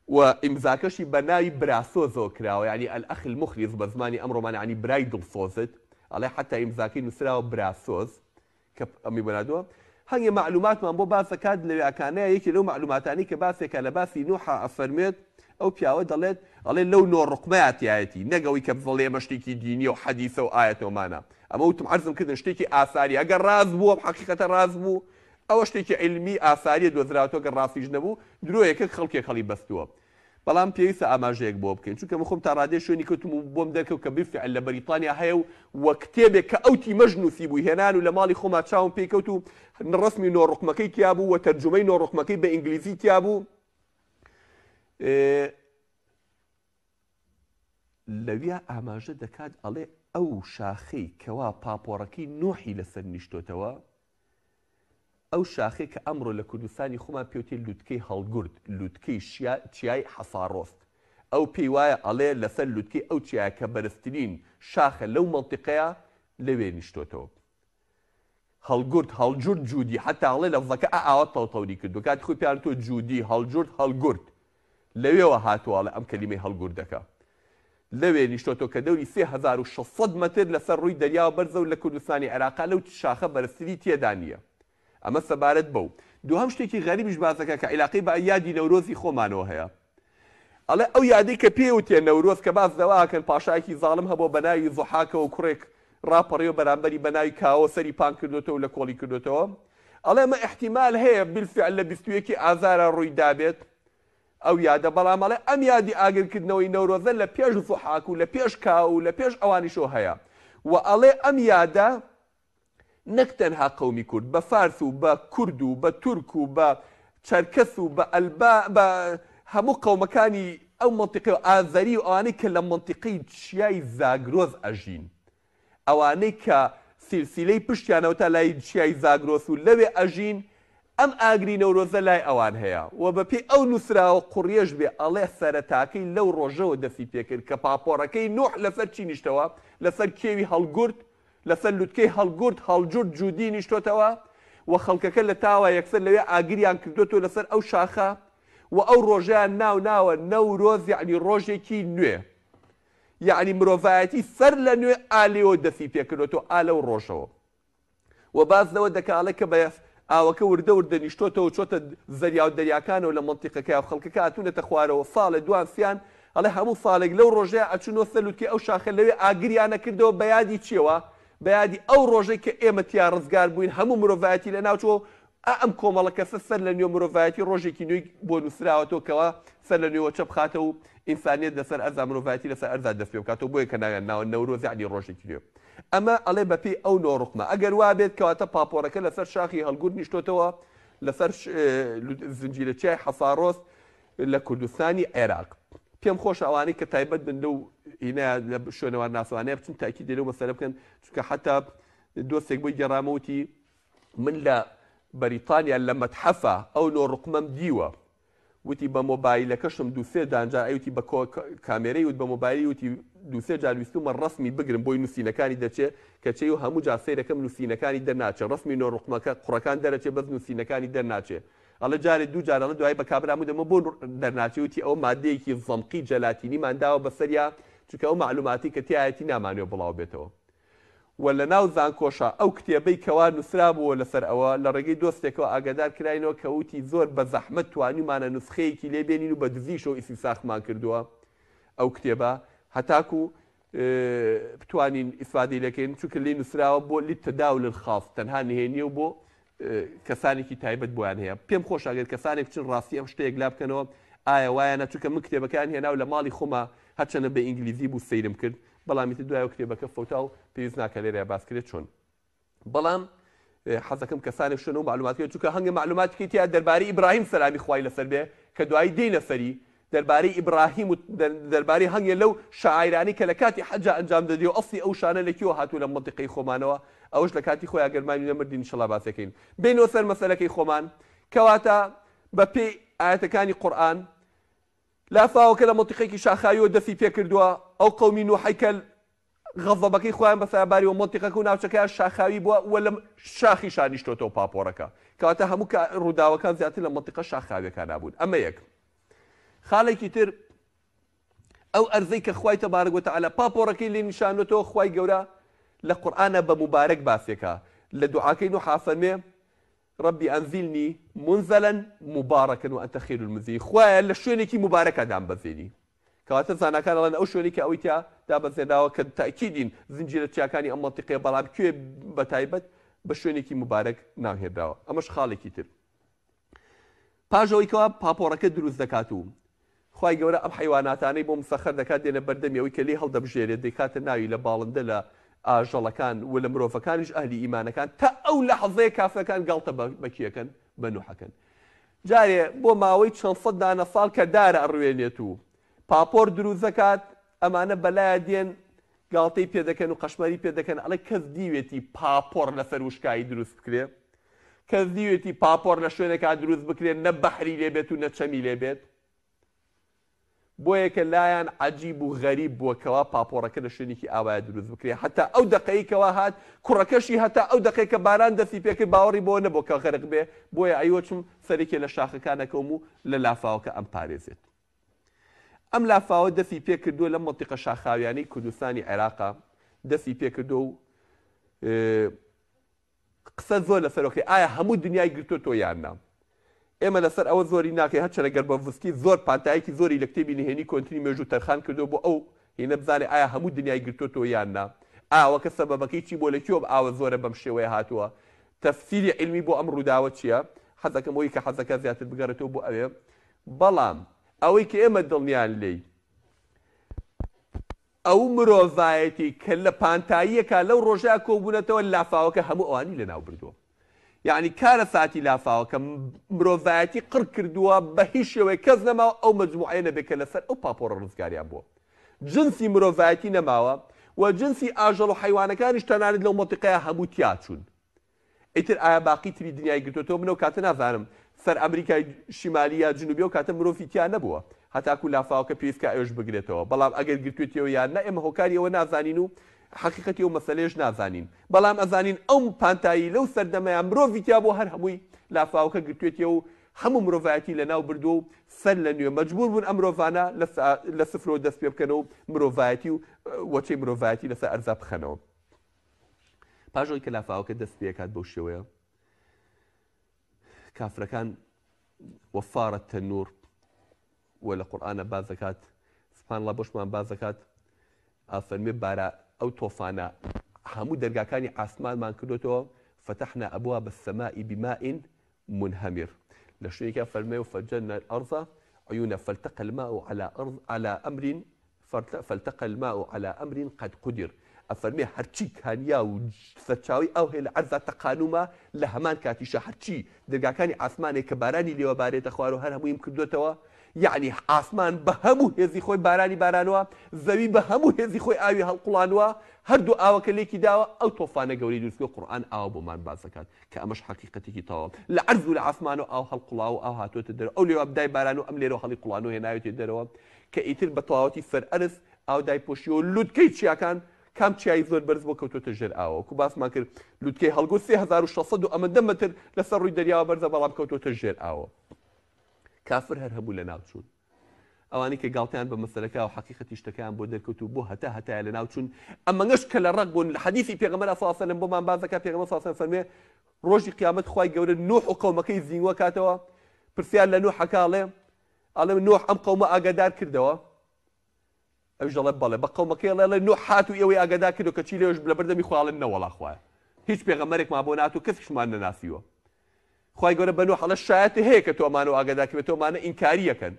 و ئیمزاکەشی بە ناوی براسۆزەوە کراوە یانی الاخ المخلص بە زمانی ئەمڕۆمان یانی برای دڵسۆزت ئەڵێ حەتا ئیمزاکەی نووسراوە براسۆز کە ئەمی بۆ ناردووە هەنگێ مەعلوماتمان بۆ باس دەکات لەویاکانەیە یەکێ لەو مەعلوماتانەی کە باسێکە لە باسی نوحا ئەفەرموێت ئەو پیاوە دەڵێت ئەڵێ لەو نۆ ڕوقمەیا تیایەتی نەک ئەوەی کە بڵێ ئەمە شتێکی دینیە و حەدیسە و ئایەتەوەمانە ئەمە وتم عەرزم کردن شتێکی ئاساریە ئەگەر ڕاست بوو ئەم حەقیقەتە ڕاست بوو ئەوە شتێکی عیلمی ئاساریە دۆزراوەتەوە گەر ڕاستیش نەبوو درۆیەکە خەڵکێک هەڵی بەستووە بەڵام پێویستە ئاماژەیەک بۆ بکەین چونکە من خۆم تا ڕادەیە شوێنی کەوتم و بۆم دەرکەوت کە بالفعل لە بەریتانیا هەیە و وە کتێبێک کە ئەو تیمەش نووسیبووی هێنان و لە ماڵی خۆما چاوم پێی کەوت و ڕەسمی نۆڕوقمەکەی تیا بوو و تەرجومەی نۆڕوقمەکەی بە ئینگلیزی تیا بوو لەویا ئاماژە دەکات ئەڵێ ئەو شاخەی کەوا پاپۆڕەکەی نۆحی لەسەر نیشتۆتەوە ئەو شاخەی کە ئەمڕۆ لە کوردستانی خۆمان پێوتێ لوتکەی هەڵگورد، لوتکەی چیای حەساڕۆست. ئەو پێی وایە ئەڵێ لەسەر لوتکەی ئەو چیایە کە بەرزترین شاخە لەو مەنتیقەیە لەوێ نیشتۆتەوە. هەڵگورد، هەڵجورد، جودی، حەتا ئەڵێ لەفزەکە ئا ئاوا تەوتەوری کردووە کاتی خۆی پێیان وتووە جودی، هەڵجورد، هەڵگورد. لەوێوە هاتووە ئەڵێ ئەم کەلیمەی هەڵگوردەکە لەوێ نیشتۆتەوە کە دەوری 3600 مەتر لەسەر ڕووی دەریاوە بەرزە و لە کوردستانی عێراقا لەو شاخە بەرزتری تێدا نییە. ئەمە سەبارەت بەو. دووهەم شتێکی غەریبیش باس دەکات کە عیلاقەی بە یادی نەورۆزی خۆمانەوە هەیە. ئەڵێ ئەو یادەی کە پێی وتێ نەورۆز کە باس لەوە ئەکەن پاشایەکی زاڵم هەبووە بە ناوی زوحاکەوە کوڕێک ڕاپەڕیوە بەرامبەری بە ناوی کاوە سەری پان کردۆتەوە و لە کۆڵی کردۆتەوە. ئەڵێ ئەمە ئیحتیمال هەیە بیلفعل لە 21 ی ئازارا ڕووی دابێت ئەو یادە، بەڵام ئەڵێ ئەم یادی ئاگرکردنەوەی نەورۆزە لە پێش زوحاک و لە پێش کاوە و لە پێش ئەوانیشەوە هەیە و ئەڵێ ئەم یادە نەک تەنها قەومی کورد، بە فارس و بە کورد و بە تورک و بە چەرکەس و بە ئەلبا بە هەموو قەومەکانی ئەو مەنتیقەی و ئازەری و ئەوانەی کە لە مەنتیقەی چیای زاگرۆس ئەژین ئەوانەی کە سیلسیلەی پشتیانەوە تا لای چیای زاگرۆس و لەوێ ئەژین ئەم ئاگری نەورۆزە لای ئەوان هەیە و بە پێی ئەو نووسراوە قوڕیەش بێ ئەڵێ سەرەتاکەی لەو ڕۆژەوە دەستی پێکرد کە پاپۆڕەکەی نوح لەسەر چی نیشتەوە لەسەر کێوی هەڵگورد لەسەر لوتکەی هەڵگورد، هەڵجورد، جودی نیشتۆتەوە و خەڵکەکە لە تاوە یەکسەر لەوێ ئاگریان کردۆتەوە لەسەر ئەو شاخە و ئەو ڕۆژەیان ناو ناوە نەورۆز یەعنی ڕۆژێکی نوێ یەعنی مرۆڤایەتی سەر لە نوێ ئا لێوە دەستی پێکردۆتەوە ئا لەو ڕۆژەوە. و باس لەوە دەکا ئەڵێ کە بە ئاوەکە وردە وردە نیشتۆتەوە چۆتە زەریا و دەریاکانەوە لە مەنتیقەکەیا و خەڵکەکە هاتوونەتە خوارەوە ساڵێ دوان سیان ئەڵێ هەموو ساڵێک لەو ڕۆژەیا ئەچوونەوە سەر لوتکەی ئەو شاخە لەوێ ئاگریان ئەکردەوە بە یادی چیەوە بە یادی ئەو ڕۆژەی کە ئێمە تیا ڕزگار بووین هەموو مرۆڤایەتی لەناوچووە و ئا ئەم کۆمەڵە کەسە سەر لە نوێ مرۆڤایەتی ڕۆژێکی نوێی بۆ نووسراوەتەوە کەوا سەر لە نوێ وەچە بخاتەوە و ئینسانیەت لەسەر ئەرزا مرۆڤایەتی لەسەر ئەرزا دەست پێ بکاتەوە بۆیە کە ناویان ناوە نەورۆز یەعنی ڕۆژێکی نوێ. ئەمە ئەڵێ بە پێی ئەو نۆڕقمە ئەگەر وابێت کەواتە پاپۆڕەکە لەسەر شاخی هەڵگورد نیشتۆتەوە لەسەر زنجیرە چیای حەسارۆست لە کوردستانی عێراق. پێم خۆشە ئەوانەی کە تایبەت بن لەو هینە لە شوێنەوار ناسەوانەیە بچن تاکیدی لەو مەسەلە بکەن چونکە حتا دۆستێک بۆی گێڕامە وتی من لە بەریتانیا لە مەتحەفە ئەو نۆڕقمەم دیوە وتی بە مۆبایلەکەشم دوو سێ دان جار ئەیوتی بە کامێرەی وت بە مۆبایلی وتی دوو سێ جار ویستومە ڕەسمی بگرم بۆی نوسینەکانی دەچێ کەچێ و هەموو جار سەیرەکەم نوسینەکانی دەرناچێ ڕەسمی نۆڕقمەکە قوڕەکان دەرەچێ بەس نوسینەکانی دەرناچێ ئەڵێ جارێ دوو جار ئەڵێ دوایی بە کابرام وت ئەمە بۆ دەرناچێ وتی ئەوە مادەیەکی زەمقی جەلاتینیمان داوە بەسەریا چونکە ئەو مەعلوماتی کە تیایەتی نامانەوێ بڵاو بێتەوە و لە ناو زانکۆشا ئەو کتێبەی کەوا نوسرابووە لەسەر ئەوە لە ڕێگەی دۆستێکەوە ئاگادار کراینەوە کە وتی زۆر بە زەحمەت توانیومانە نوسخەیەکی لێ بێنین و بە دزیشەوە ئیسنساخمان کردووە ئەو کتێبە هەتاکو بتوانین ئیسفادەی لێکەین چونکە لێی نوسراوە بۆ للتداول الخاص تەنها نهێنیە و بۆ کەسانێکی تایبەت بۆیان هەیە پێم خۆشە گەر کەسانێک بچن ڕاستی ئەم شتە یەکلا بکەنەوە ئایا وایە نا چونکە من کتێبەکەیان هێنا و لە ماڵی خۆما هەرچەندە بە ئینگلیزی بوو سەیرم کرد بەڵام ئیتر دوای کتێبەکە فەوتا و پێویست ناکە لێرە باس کرێت چۆن بەڵام حەزەکەم کەسانێک شوێن و معلوماتەکە چونکە هەنگە معلوماتێکی تیا دەربارەی ئیبراهیم سەلامی خوای لەسەر بێ کە دوایی دێینە سەری دەربارەی ئیبراهیم و دەربارەی هەنگێ لەو شەعایرانەی کە لە کاتی حەجا ئەنجام دەدرێ و ئەسڵی ئەو شانە لە کوێوە هاتووە لە مەنتیقەی خۆمانەوە ئەوەش لە کاتی خۆیا گەر ماین و نەمردین ئینشەڵا باسیەکەین بێینەوە سەر مەسەلەکەی خۆمان کەواتە بە پێی ئایەتەکانی قورئان لافاوەکە لە مەنتیقێکی شاخاویەوە دەستی پێکردووە ئەو قەومی نوحەی کە غەزەبەکەی خۆیان بەسەرا باریوە مەنتیقەکە و ناوچەکەیان شاخاوی بووە و لە شاخیشا نیشتۆتەوە پاپۆڕەکە کەواتە هەموو ڕووداوەکان زیاتر لە مەنتیقە شاخاویەکانا بوون ئەمە یەک خاڵێکی تر ئەو ئەرزەی کە خوای تەبارک وتعالی پاپۆڕەکەی لێ نیشانۆتەوە خوای گەورە لە قورئانە بە موبارەک باسێکە لە دوعاکەی نوح فەرمێ ربی انزلنی منزلا مبارکا وانت خیر المنزلین خوایە لە شوێنێکی موبارەکا دامبەزێنی کەواتە زاناکان ئەڵێن ئەو شوێنەی کە ئەوەی تیا دابەزێنراوە کە تەئکیدین زنجیرە چیاکانی ئەم مەنتیقەیە بەڵام کوێ بە تایبەت بە شوێنێکی موبارەک ناوهێنراوە ئەمەش خاڵێکی تر پاش ئەوەی کەوا پاپۆڕەکە دروست دەکات و خوای گەورە ئەم حەیواناتانەی بۆ مسەخەر دەکات دێنە بەردەمی ئەوەی کە لێی هەڵدەبژێرێت دەیخاتە ناوی لە باڵندە لە ئاژەڵەکان و لە مرۆڤەکانیش ئەهلی ئیمانەکان تا ئەو لەحزەیە کافرەکان گاڵتە بە کێکەن بە نوحەکەن جارێ بۆ ماوەی چەند سەد دانە ساڵ کە دار ئەڕوێنێت و پاپۆر دروست دەکات ئەمانە بەلایە دێن گاڵتەی پێ دەکەن و قەشمەری پێ دەکەن ئەڵێ کەس دیوێتی پاپۆڕ لەسەر وشکایی دروست بکرێ؟ کەس دیوێتی پاپۆڕ لە شوێنێکا دروست بکرێ نە بەحری لێ بێت و نە چەمی لێ بێت؟ بۆیە کە لایان عەجیب و غەریب بووە کەوا پاپۆڕەکە لە شوێنێکی ئاوایە دروست بکرێ هەتا ئەو دەقەی کەوا هات کوڕەکەشی هەتا ئەو دەقەی کە باران دەستی پێکرد باوەڕی بەوە نەبووە کە غەرق بێ بۆیە ئەیوە چم سەرێکێ لە شاخەکان ئەکەوم و لە لافاوەکە ئەمپارێزێت. ئەم لافاوە دەسی پێ کردووە لەم مەنتیقە شاخاویانەی کوردستانی عێراقا دەسی پێ کردووە و قسە زۆر لەسەر ئەکرێ ئایا هەموو دنیای گرتۆتەوە یان نا؟ ئێمە لەسەر ئەوە زۆری ناکەین هەرچەنە گەربەڤسکی زۆر پانتایەکی زۆری لە کتێبی نهێنی کۆنتری مێژوو تەرخان کردووە بۆ ئەو هینە بزانێ ئایا هەموو دنیای گرتۆتەوە یان نا ئاوەکە سەبەبەکەی چی بووە لە کوێوە ئاوە زۆرە بەم شێوەیە هاتووە تەفسیری عیلمی بۆ ئەم ڕووداوە چییە حەزەکەم ئەوی کە حەزەکە زیاتر بگەڕێتەوە بۆ ئەوێ بەڵام ئەوەی کە ئێمە دڵنیان لێی ئەو مرۆڤایەتی کە لە پانتاییەکا لەو ڕۆژەیا کۆبوونەتەوە لافاوەکە هەموو ئەوانی لەناو بردووە. یەعنی کارەساتی لافاوەکە مرۆڤایەتی قڕ کردووە بە هیچ شێوەیەک کەس نەماوە ئەو مەجموعەیە نەبێت کە لەسەر ئەو پاپۆڕە ڕزگاریان بووە. جنسی مرۆڤایەتی نەماوە و جنسی ئاژەڵ و حەیوانەکانیش تەنانەت لەو مەنتیقەیا هەموو تیاچوون. ئیتر ئایا باقی تری دنیای گرتۆتەوە من ئەو کاتە نازانم سەر ئەمریکای شیمالی یا جنوبی ئەو کاتە مرۆڤی تیا نەبووە هەتاکو لافاوەکە پێویست کا ئەوێش بگرێتەوە بەڵام ئەگەر گرتوێتیەوە یان نا ئێمە هۆکاری ئەوە نازانین و حەقیقەتی ئەو مەسەلەیەش نازانین بەڵام ئەزانین ئەو پانتایی لەو سەردەمەیا مرۆڤی تیا بووە هەر هەمووی لافاوەکە گرتوێتیەوە و هەموو مرۆڤایەتی لەناو بردووە و سەر لە نوێ مەجبور بوون ئەم مرۆڤانە لە سفرەوە دەست پێ بکەنەوە و مرۆڤایەتی و وەچەی مرۆڤایەتی لەسەر ئەرزا بخەنەوە. پاش ئەوەی کە لافاوەکە دەست پێکات بەو شێوەیە کافرەکان وفارە تەنور و لە قورآانە باز دەکات سبحان الله بۆشمان باز دەکات ئافەرمێ بارا ئەو تۆفانە هەموو دەرگاکانی ئاسمانمان کردوتەوە فتحنا أبواب السماء بماء منهمر لە شوێنێکا فەرموێ وفجرنا الارض عیونا فالتقی الماء علی ارض علی امر فالتقی الماء علی امر قد قدر ئەفەرموێ هەرچی کانیاو و سەرچاوەی ئاو هەیە لە عەرزا تەقانومە لە هەمان کاتیشا هەرچی دەرگاکانی عاسمانێک کە بارانی لێوە بارێتە خوارەوە هەر هەموویم کردۆتەوە یەعنی عاسمان بە هەموو هێزی خۆی بارانی بارانوە زەوی بە هەموو هێزی خۆی ئاوی هەڵقوڵانوە هەردوو ئاوەکە لێکی داوە ئەو تۆفانە گەورەی دروست کردوە قورئان ئاوا بۆمان باس دەکات کە ئەمەش حەقیقەتێکی تەواوە. لە عەرز و لە عاسمانەوە ئاو هەڵقوڵاوە و ئاو هاتووەتە دەرەوە. ئەو لێوە دای باران و ئەم لێرەوە هەڵیقوڵانوە هێناوێتیە دەرەوە کە ئیتر بە تەواوەتی سەر ئەرز ئاو دایپۆشیوە و لوتکەی چیاکان کام چیای زۆر بەرز بووە کەوتووەتە ژێر ئاوە. وەکو باسمان کرد لوتکەی هەڵگورد 3600 و ئەمەندە مەتر لەسەر ڕووی دەریاوە بەرزە بەڵام کەوتووەتە ژێر ئاوە. کافر هەر هەموو لەناو چوون. ئەوانەی کە گاڵتەیان بە مەسەلەکە و حەقیقەتی شتەکەیان بۆ دەرکەوت و بۆ هەتا هەتایە لەناو چوون، ئەمەنەش کە لە ڕق بوون، لە حەدیسی پێغەمبەر صلی اللە علیە وسلم بۆمان باس دەکات، پێغەمبەر صلی اللە علیە وسلم فەرموێ، ڕۆژی قیامەت خوای گەورە نوح و قەومەکەی زینوە کاتەوە، پرسیار لە نوح ئەکا ئەڵێ، ئەڵێ نوح ئەم قەومە ئاگادار کردەوە؟ ئەویش دەڵێ بەڵێ، بە قەومەکەی ئەڵێ، ئەڵێ نوح هات و ئێوەی ئاگادار کردەوە کەچی لێوەش لەبەردەمی خوا ئەڵێن نەوەڵا خوایە هیچ پێغەمبەرێکمان بۆ نەهاتوو کەسیشمان نەناسیوە. خوای گەورە بە نوح ئەڵێ شایەت هەیە کە تۆ ئەمانەو ئاگادار کردبێتەوە ئەمانە ئینکاری ئەکەن.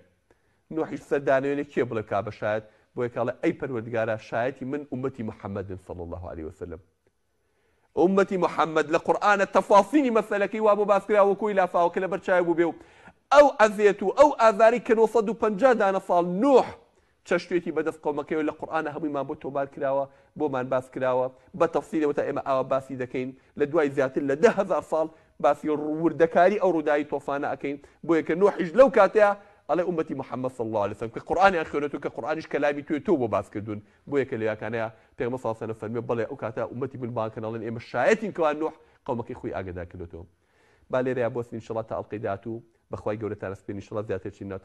نوحیش سەر دانەوێنێ کێ بڵێ بکا بە شایەت، بۆیە کە ئەڵێ ئەی پەروەردگارا شایەتی من ئوممەتی محمدن صلی اللە علیە وسلم. ئوممەتی محمد لە قورئانە تەفاسیلی مەسەلەکەی وا بۆ باس کرا وەکۆی لافاوەکە لەبەر چاوی بووبێ و ئەو ئەزێت و ئەو ئازارەی کە 950 دانە ساڵ نوح چەشتوێتی بەدەست قەومەکەیەوە لە قورئانە هەموویمان بۆ تۆمار کراوە بۆمان باس کراوە بە تەفسیلەوە تا ئێمە ئاوا باسی دەکەین لە دوای زیاتر لە 10,000 ساڵ باسی وردەکاری ئەو ڕووداوی تۆفانە ئەکەین بۆیە کە نوحیش لەو کاتەیە ئەڵێ ئومەتی محمد صلی اللە علیه وسلم کە قورئانیان خوێنێتەوە کە قورئانیش کەلامی تۆیە تۆ بۆ باس کردوون بۆیە کە لەویاکانەیا پێغەمبەر صلی اللە علیه وسلم فەرمووی بەڵێ ئەو کاتە ئومەتی من بانگ کەن ئەڵێن ئێمە شایەتین کەوا نوح قەومەکەی خۆی ئاگەدار کردۆتەوە با لێرەیا بوەستین ان شاء اللە تا ئەڵقەی داهاتوو بەخوای گەورەتان ئەسپێرین ان شاء اللە زیاتر چین ناو.